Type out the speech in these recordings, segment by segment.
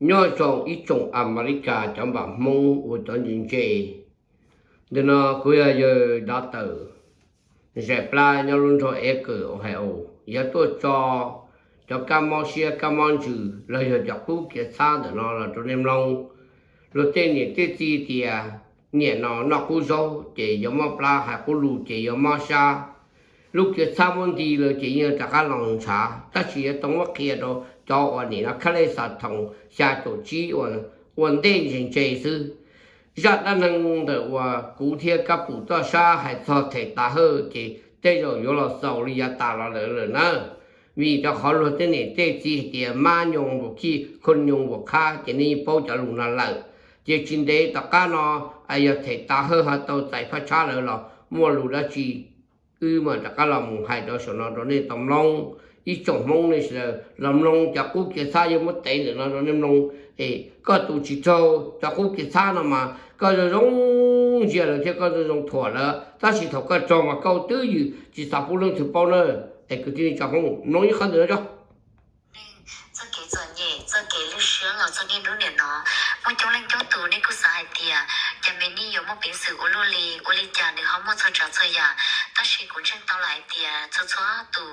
Nyob zoo ib tsoom Amelikas cov npam Hmoob ua cov ntse ntse. Ntawm no kuv yog yawg Dov Tawm Zais Plab nyob lub nroog Akron, Ohio, yuav tuaj tso cov kab mob siab kab mob ntsws los yog cov qub kev txhab ntawm no los rau nej mloog. Luag tej niam tej txiv tias niam no noj qub zaub ces yuav mob plab, hais qub lus ces yuav mob sab. Lub kev txhab muab nti lawm ces yeej rov qab los ntshav, tab sis yuav tau muab qhia rau cov uas nim no khab lej xav thoom xya caum tsib ua ntej ntse ntse xwb. Zaj dab neeg ntawm uas kuv thiab Kab Pum Toj Sab hais txog them tav hawj ces tej zaum yuav los xaus li yav tas los lawm lawm na. Vim rau qhov luag tej niam tej txiv hais tias mab nyoos npaum khij, khoo nyoos npaum khab, ces nej yeej paub cov lus no lawm. Ces tsis ntev tom qab no yog them tav hawj ho tau txais phaj tshab lawm los muaj lus dab tsi, wb mam rov qab los mus hais rau saum no rau nej tau mloog. Ib tsoom Hmoob nej sawv daws los mloog cov qub kev txhab yuav muab tev ntawm no rau nej mloog. Es koj tus tsis raug cov qub kev txhab no mas koj zoo zoo ntsia lawv thiab koj zoo zoo thuam lawv, tab sis thaum koj raug mas koj twb ywm tsis xav pub leej twg paub na. Es kwv tij neej tsa Hmoob, mloog ib qho ntawm no tso. Txoj kev txom nyem, txoj kev lwj siab los txog niaj hnub niam no, muaj coob leej coob tus nej kuj xav hais tias cas me nej yuav muaj peev xwm ua luaj li, ua li cas nws ho muaj txhua tsav txhua yam. Tab sis kuv ntseeg tau lawm hais tias txhua txhua tus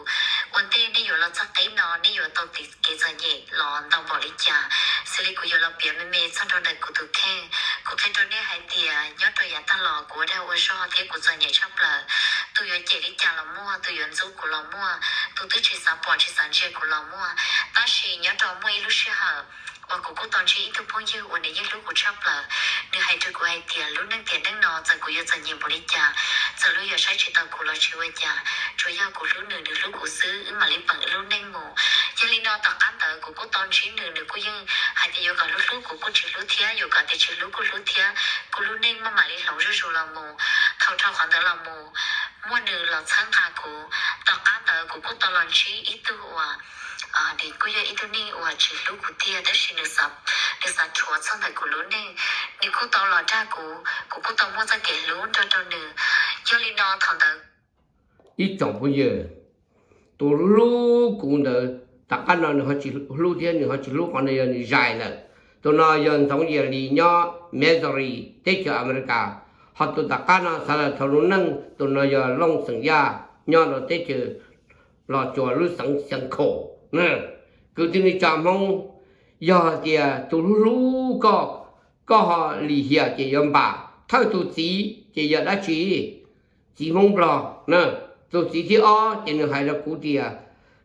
ua ntej nej yuav los txog qib no nej yuav tau kev txom nyem los ntau npaum li cas. Xws li kuv yuav los piav me me txog rau ntawm kuv tus kheej. Kuv qhia rau nej hais tias nyob rau yav tag los kuv ua dag ua zog thiab kuv txom nyem tshaj plaws. Tus yuav cem li cas los muaj, tus yuav ntxub kuv los muaj, tus twb tsis xav pom tsis xav ntsia kuv los muaj. Tab sis nyob rau muaj ib lub sij hawm uas kuv kuj tau ntsib ib tug phooj ywg uas nws yeej hlub kuv tshaj plaws. Nws hais rau kuv hais tias lub neej tiam neej no txawm kuv yuav txom nyem npaum li cas, txawm luag yuav saib tsis taus kuv los tsis ua cas, tsuas yog kuv hlub nws, nws hlub kuv xwb wb mam li peem wb lub neej mus. Yog li no tom qab ntawd kuv kuj tau ntsib nws, nws kuj yeej hais tias yuav kom hlub hlub kuv kuj tsis hlub thiab, yuav kom tias tsis hlub kuj hlub thiab, kuv lub neej maj mam li hloov zuj zus los mus. Thaum dhau qhov ntawd los mus, muaj nws los txhawb nqa kuv. Tom qab ntawd kuv kuj tau los ntsib ib tug uas nws kuj yog ib tug neeg uas tsis hlub kuv tiag, tab sis nws xav rhuav txog ntawm kuv lub neej. Nws kuj tau los dag kuv, kuv kuj tau muaj txoj kev hlub nrog rau nws. Yog li no thaum ntawd ib tsoom phooj ywg, tus hlub kuv ntawd tom qab no nws ho tsis hlub thiab, nws ho tsis hlub qhov no yog nws zais lawm. Tus no yog Ntxoov Yias Lis nyob Missouri teb chaws Amelikas, ho tus tom qab no xav los rhuav lub neej, tus no yog Looj xeem Yaj nyob rau teb chaws Los Tsuas lub xeev Xeev Khaum. Kwv tij neej tsa Hmoob, yog hais tias tus hlub hlub koj, koj ho lim hiam ces yuav npam. Thawj tus txiv ces yog dab tsi? Txiv Hmoob Nplog na. Tus txiv thib ob ces nws hais rau kuv tias,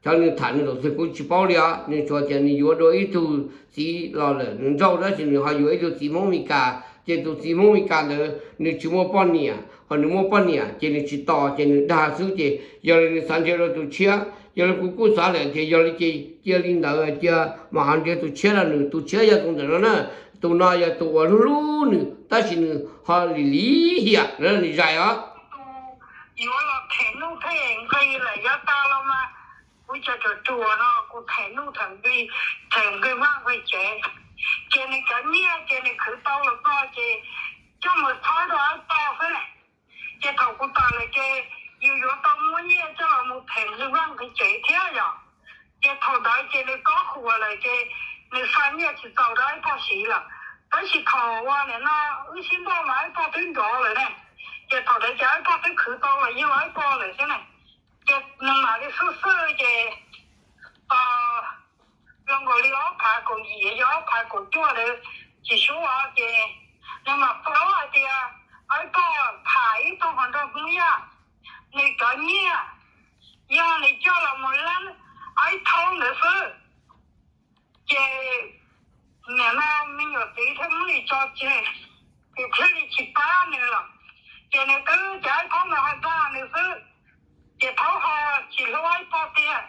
cov nws tham nws tus twg kuv tsis paub li os, nws tsuas tias nws yuav dua ib tug txiv los lawm nws nrauj, tab sis nws ho yuav ib tug txiv Hmoob Mes Kas, ces tus txiv Hmoob Mes Kas ntawd nws tsis muaj poj niam, ho nws muaj poj niam ces nws tsis tos, ces nws dag xwb, ces yog li nws xav nrhiav dua tus tshiab. Yog li kuv kuj xav lawm tias yog li ces cia li ntawd, cia mam ho nrhiav tus tshiab rau nws, tus tshiab yog tus ntawm no na. Tus no yog tus uas hlub hlub nws tab sis nws ho lim lim hiam, nws zais os. Yuav los them nuj them nqi lawm yav tas los mas kuv cov ruam ruam no kuv them nuj them nqi, them nqi vaj nqi tsev, ces nws cov nyiaj ces nws khwv tau los txog ces coj mus txhawb rau Aib Poj xwb na. Ces thaum kuv tawm lawm ces yus yuav tau muab nyiaj coj los mus them nqi vaj nqi tsev thiab yom. Ces thaum ntawd ces nws kob huas lawm ces nws xa nyiaj tsis txaus rau Aib Poj siv lawm. Tab sis thaum uas nim no wb sib nrauj mas Aib Poj twb nrov lawm ne. Ces thaum ntawd ces Aib Poj twb khwv tau los yug Aib Poj lawm xwb na. Ces nws mam li xwj xwj ces zoo nkaus li ob phav kaum yim yog ob phav kaum cuaj ntawd tsis sub os, ces nws mam paub hais tias Aib Poj tham ib tug hluas nraug Hmoob Yaj, nws cov nyiaj yog nws coj los mus lab Aib Thaub ntawd xwb. Ces nim no me nyuam txiv thiaj muab nws tso tseg, ces thiaj li tsis pab nws lawm. Ces nws twb ces Aib Thaub ntawd ho dag nws xwb. Ces Thaub ho tsis hlub Aib Poj tiag,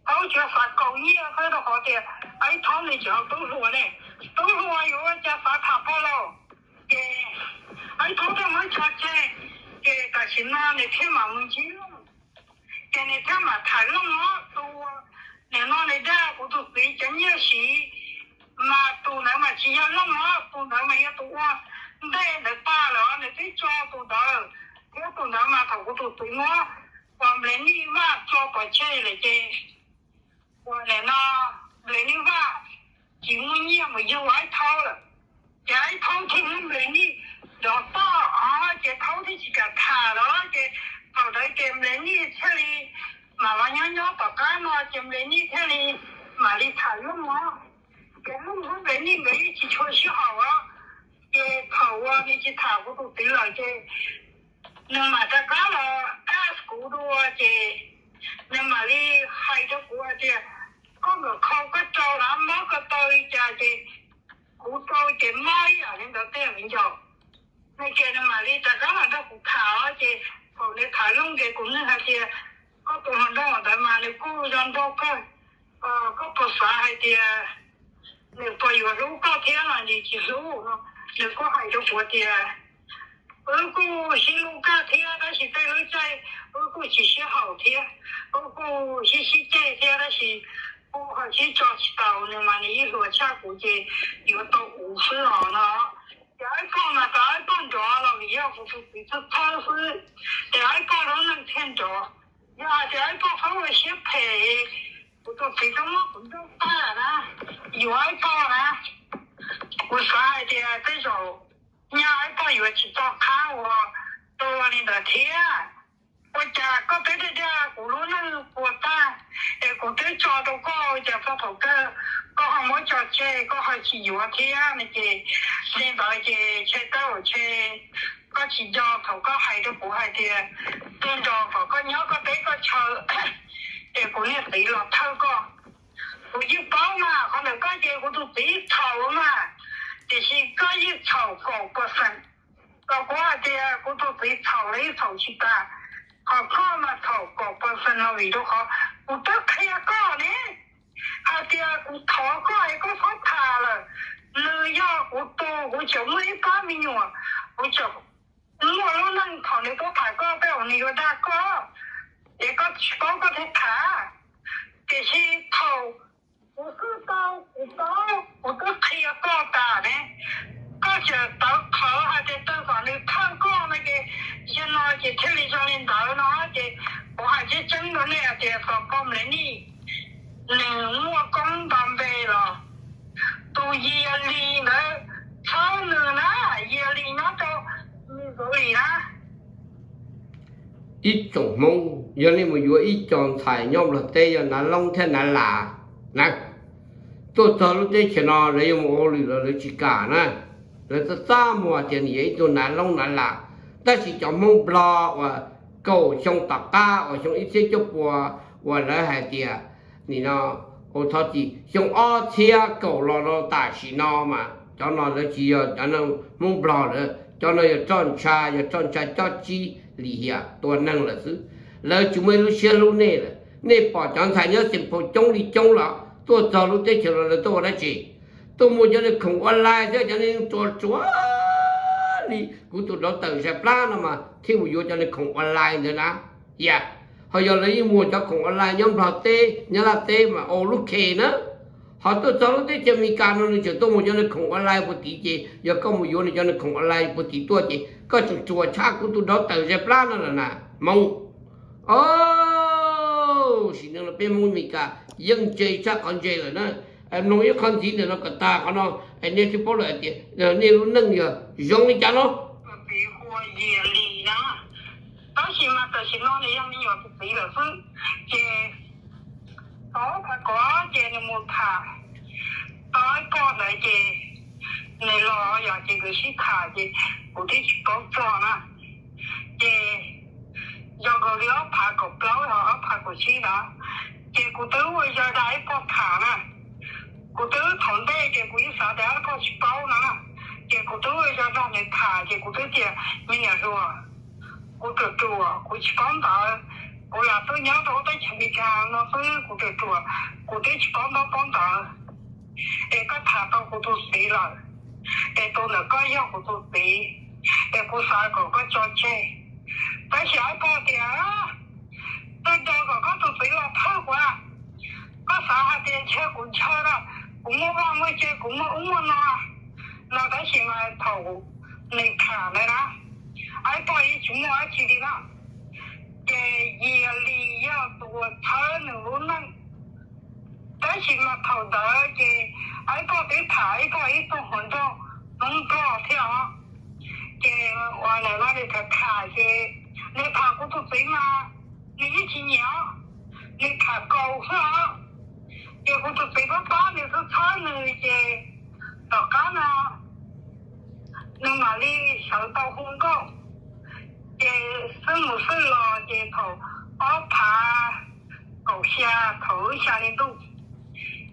Thaub tsuas xav kaus nyiaj xwb rau qhov tias Aib Thaub nws tseem ho tub hluas ne, tub hluas yuav ua cas xav tham poj laug. Ces Aib Thaub thiaj muab tso tseg, ces tam sim no nws thiaj mam mus ntsib Looj. Ces nws thiaj mam tham Looj os, tus nim no nws dag kuv tus txiv cov nyiaj siv, mas tus ntawd mas tsis yog Looj os, tus ntawd mas yog tus ua ntej ntawd tag lawm, nws twb tso tus ntawd, thiab tus ntawd mas thaum kuv tus txiv muab uas Nplej Nij Vaj tso pov tseg lawm ces uas nim no Nplej Nij Vaj tsis muaj nyiaj mus Nyob nyob tom qab no ces Nplej Nij thiaj li mam li tham Looj no. Ces Looj thiab Nplej Nij nkawd yeej tsis tshua sib haum os. Ces thaum uas nws tsis tham kuv tus txiv lawm ces nws mam rov qab los ask kuv dua ces nws mam li hais rau kuv hais tias, koj nkawm khau koj rau lawm mob ko taw li cas ces kuv rau ces mob ib yam li ntawd tej viv ncaus. No ces nws mam li rov qab los nrog kuv tham os. Ces thaum nws tham Looj ces kuv nug hais tias, koj tus hluas nraug ntawd mas nws kuj zoo nraug kawg, koj puas xav hais tias nws puas yuav hlub koj thiab los nws tsis hlub no? Nws kuj hais rau kuv tias, wb kuj sib hlub kawg thiab tab sis tej lub caij wb kuj tsis sib haum thiab, wb kuj sib sib ceg thiab tab sis kuj ho sib tso tsis tau. Nws mas nws yeej hluas tshaj kuv ces yuav tau kuv xwb os no. Ces Aib Poj mas tau Aib Poj nrov los vim yog kuv tus txiv txhawj txhawj xwb, ces Aib Poj lub neej thiaj nrov. Yog hais tias Aib Poj pheej ua siab phem, kuv tus txiv twb muab kuv nrauj tag na, yuav Aib Poj na. Kuv xav hais tias tej zaum nyaj Aib Poj yuav tsis tau qab ua tua li ntawd thiab. Ua cas koj twb dag dag kuv lub neej puas tag, es kuv twb tso rau koj, ua cas txog thaum kawg koj ho muab tso tseg, koj ho tsis yuav thiab no? Ces li ntawd ces ntshe tab ua ntshe koj tsis nco thaum koj hais rau kuv hais tias tuaj nrog kom koj nyob koj teb koj chaw, es kuv niag txiv los thawj koj. Kuv yeej paub mas, qhov ntawm koj ces kuv tus txiv txhaum mas, tiam sis koj yeej txhaum kaum percent. Tau kuv hais tias kuv tus txiv txhaum los yeej txhaum tsis tas, ho koj mas txhaum kaum percent no vim rau qhov kuv twb qhia koj ne, hais tias kuv thov koj es koj txhob tham lawm. Nws yog kuv tus, kuv tseem muaj ib pab me nyuam, kuv tseem muaj lub neej thaum nws tuaj tham koj tej zaum nws yuav dag koj, es koj tsis paub koj thiaj tham. Tiam sis thaum kuv xub tau kuv paub, kuv twb qhia koj tas ne, koj tseem tawv qhawv hais tias tawg kom nws thawj koj no ces, yog no ces thiaj li zoo li ntawd no ces kuv hais tseeb tseeb rau nej hais tias tos koj Nplej Nij, nws muaj koob nto npe los tus Yias Lis ntawd, txhawb nws na, Yias Lis nyob rau Missouri na. Ib tsoom Hmoob, yog nej mus yuav ib co ntxhais nyob Nplog teb yog Nav Loob thiab Nav Las na, tuaj txog lub teb chaws no lawv yuav mus ua hauj lwm los lawv tsis kam na. Lawv txaj txaj muag tias nws yog ib tug Nav Loob Nav Las, tab sis cov Hmoob Nplog uas kaum xyoo tom qab uas xyoo ib txhiab cuaj pua uas lawv hais tias nim no, ua thov txim, xyoo ob txhiab kaum los rau tam sim no mas cov no lawv tsis yog cov neeg Hmoob Nplog lawm, cov no yog roj ntsha, yog roj ntsha cob tsib lim hiam tua neeg lawm xwb. Lawv tsis muaj ib lub siab hlub nej lawm. Nej pom cov ntxhais nyob Xeem Phaum coob li coob los tuaj txog lub teb chaws los lawv tuaj ua dab tsi? Tuaj muag cov niag khoom online thiab cov niag ruas tsuav li kuv tus daughter tawm zais plab no mas thiaj mus yuav cov niag khoom online ntawd na. Yam, ho yog lawv yeej muag cov khoom online nyob Nplog teb nyob Laj teb mas ua lub khe na. Ho tuaj txog lub teb chaws Amelikas no nws tseem tuaj muag cov niag khoom online puag tid ces yog koj mus yuav nws cov niag khoom online puag tid tuaj ces koj tseem ruam tshaj kuv tus daughter zais plab no lawm na, Hmoob. O, sim neej los peb Hmoob Amelikas yeej ntse tshaj qhov ntse lawm na. Mloog ib qho ntxiv ntawm no kom tag qhov no, nej thiaj paub lawm hais tias nej lub neej yog zoo li cas no. Tus txiv hu ua Yias Lis na, tab sis mas tam sim no nws yog me nyuam tus txiv lawm xwb. Ces tau ob phav kaum ces nws mus tham tau ib pog ntawd ces nws los yog ces nkawd sib tham ces kuv twb tsis paub txog na. Ces yog nkaus li ob phav kaum plaub los ob phav kaum tsib na, ces kuv twb ua zog dag ib pog tham na. Kuv twb thaum ntej ces kuv yeej xav tias ib pog tsis paub no na, ces kuv twb ua zog dag nws tham ces kuv twb tias, me niam hluas, kuv ruam ruam kuv tsis paub ntawv, kuv lam tuaj nyob rau lub teb chaws Amelikas no xwb kuv ruam ruam, kuv twb tsis paub ntaub paub ntawv. Es koj tham tau kuv tus txiv lawm, es tus ntawm koj yog kuv tus txiv, es kuv xav kom koj tso tseg. Tab sis ib pog tias, tuaj nrog kom koj tus txiv los thawj kuv, koj xav hais tias ntshe kuv ntshaw na, kuv muaj vaj muaj tse kuv muaj ub muaj no no, tab sis mas thaum nws tham ntawd na, ib pog yeej tsis muaj dab tsi li na. Ces Yias Lis yog tus uas txhawb nws lub neej. Tab sis mas thaum ntawd ces ib pog twb tham ib pog ib tug hluas nraug Hmoob Nplog thiab os. Ces uas ntawm no nws tham tham ces nws tham kuv tus txiv mas nws yeej tsis nyiam os. nws tham kaus xwb os. Ces kuv tus txiv pab pab nws txhawb txhawb nws ces tom qab no nws mam li sawv tau hu nkauj. Ces xwb mus xwb los ces thaum ob phav kaum xya, thaum wb xya li ntuj,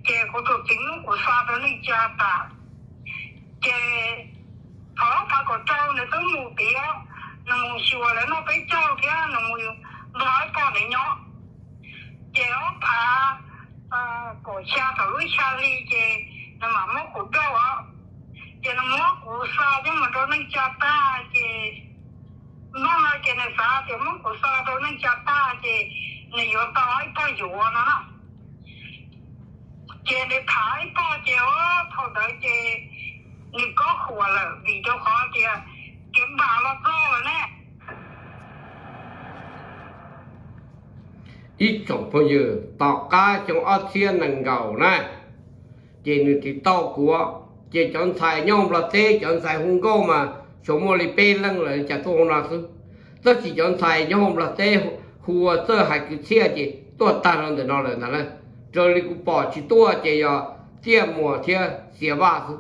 ces kuv tus txiv muab kuv xa rau neej tsa tas. Ces thaum ob phav kaum rau nws twb mus tiav, nws mus xyuas lawv noj peb caug thiab nws mus nrog ib pog ntawd nyob. Ces ob phav kaum xya thaum wb xya li ces nws mam muab kuv dauj os. Ces nws muab kuv xa coj mus rau neej tsa tag ces, npaj no ces nws xav tias muab kuv xa rau neej tsa tag ces nws yuav tau ib pog yuav no na. Ces nws tham ib pog ces thaum ntawd ces nws kob huam lawm vim rau qhov tias kev npam los txog lawm ne. Ib tsoom phooj ywg, tom qab xyoo ob txhiab nees nkaum na, ces nws tiv tauj kuv, ces cov ntxhais nyob Nplog teb cov ntxhais hu nkauj mas tsuas muaj li peb leej lawm li cas tuaj hauv no xwb. Tab sis cov ntxhais nyob hauv Nplog teb hu ua Txawj Hais Kwv Txhiaj ces tuaj tag rau ntawm no lawm ntag na. Raws li kuv pom tsis tuaj ces yog Txiaj Muas thiab Xias Vaj xwb.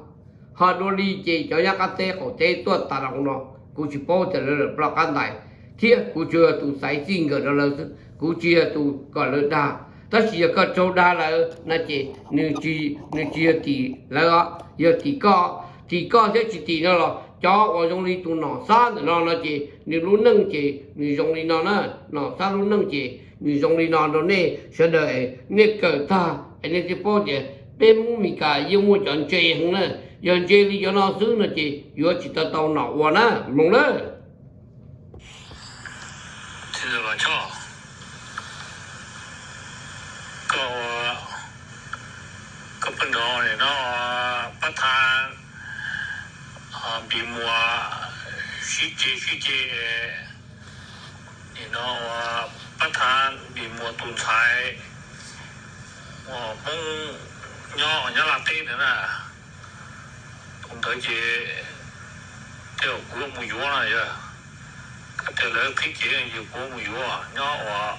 Ho dua li ces cov nyob qab teb qaum teb tuaj tas rau hauv no, kuv tsis paub tias lawv lawm ploj qab ntais, thiab kuv tsuas yog tus xaiv txij nkawm rau lawv xwb, kuv tsis yog tus kom lawv dag. Tab sis yog koj raug dag lawm no ces nws tsis yog tim lawv, yog tim koj. Tim koj thiab tsis tim no los cov uas zoo li tus Nom Xab ntawm no no ces nws lub neej ces nws zoo li no na. Nom Xab lub neej ces nws zoo li no rau nej sawv daws, nej kawm tag es nej thiaj paub tias peb Hmoob Mes Kas yeej muaj cov ntse heev na. Yog ntse li cov no xwb no ces yuav tsis tau tau nom ua na, mloog na. Koj pheej nrog no pab tha npis muas sib ceg sib ceg, nim no pab tha npis muas tus ntxhais uas Hmoob nyob Nyab Laj teb ntawd na. Tus ntawd ces tej zaum kuv yuav mus yuav na yog, koj tias lawv qhib kev ces kuv yuav mus yuav nyob uas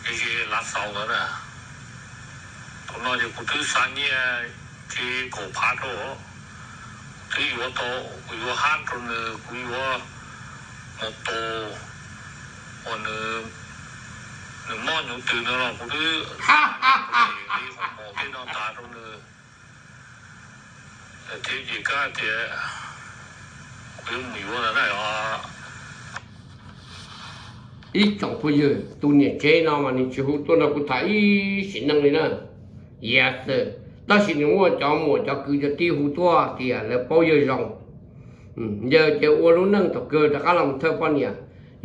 ze Lav Xaus ntawd na. Tus no ces kuv twb xa nyiaj tsis kaum phav rau, twb yuav tau, kuv yuav hab rau nws, kuv yuav mus tus uas nws mob nyuv twm no los kuv twb li hoo mos tej no tas rau nws. Thiab ces kab tias kuv yuav mus yuav ntawd na. Ib tsoom phooj ywg, tus niam tsev no mas nws tsis hu tuaj nrog kuv tham ib sim neej li na. Yog xwb, tab sis nws muaj cov muam cov kwv cov tij hu tuaj tias lawv paub yawg zoo. Yawg ces ua lub neej thaum kawg rov qab los mus thawj poj niam,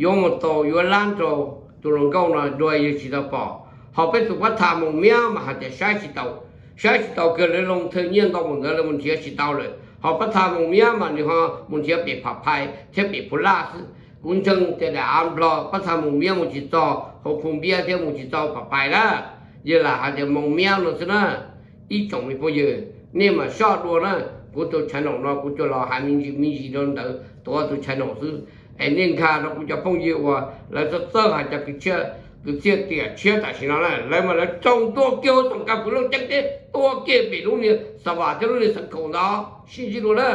yuav mus tau yuav lab rau tus hluas nkauj no dua yawg tsis tau pom. Ho peb tus pab tha Moos Miab mas hais tias saib tsis taus, saib tsis taus kawg lawv loo thawj nyiaj ntau mus ntawd lawv mus nrhiav tsis tau lawm. Ho pab tha Moos Miab mas nws ho mus nrhiav pem Pham Phais thiab pem Phu Laj xwb. Kuv ntseeg tias daim av Nplog pab tha Moos Miab mus tsis txog hauv Phu Npiab thiab mus tsis txog Pham Phais na. Yawg lam hais tias Moos Miab no xwb na. Ib tsoom me phooj ywg, nej mam soj dua na. Kuv tus channel no kuv tsuas los hais me ntsis me ntsis rau ntawd tuav tus channel xwb. Es nej nkag rau kuv cov phooj ywg uas lawv txawj txawj hais cov kwv txhiaj tiam tshiab tam sim no na, lawv mas lawv raug ntua kiag hauv Xoo Kas Fwm Looj Ceeb teb, tua kiag pem lub niag Xa Vam thiab lub niag Xeev Khaum ntawd, sib ntsib dua na.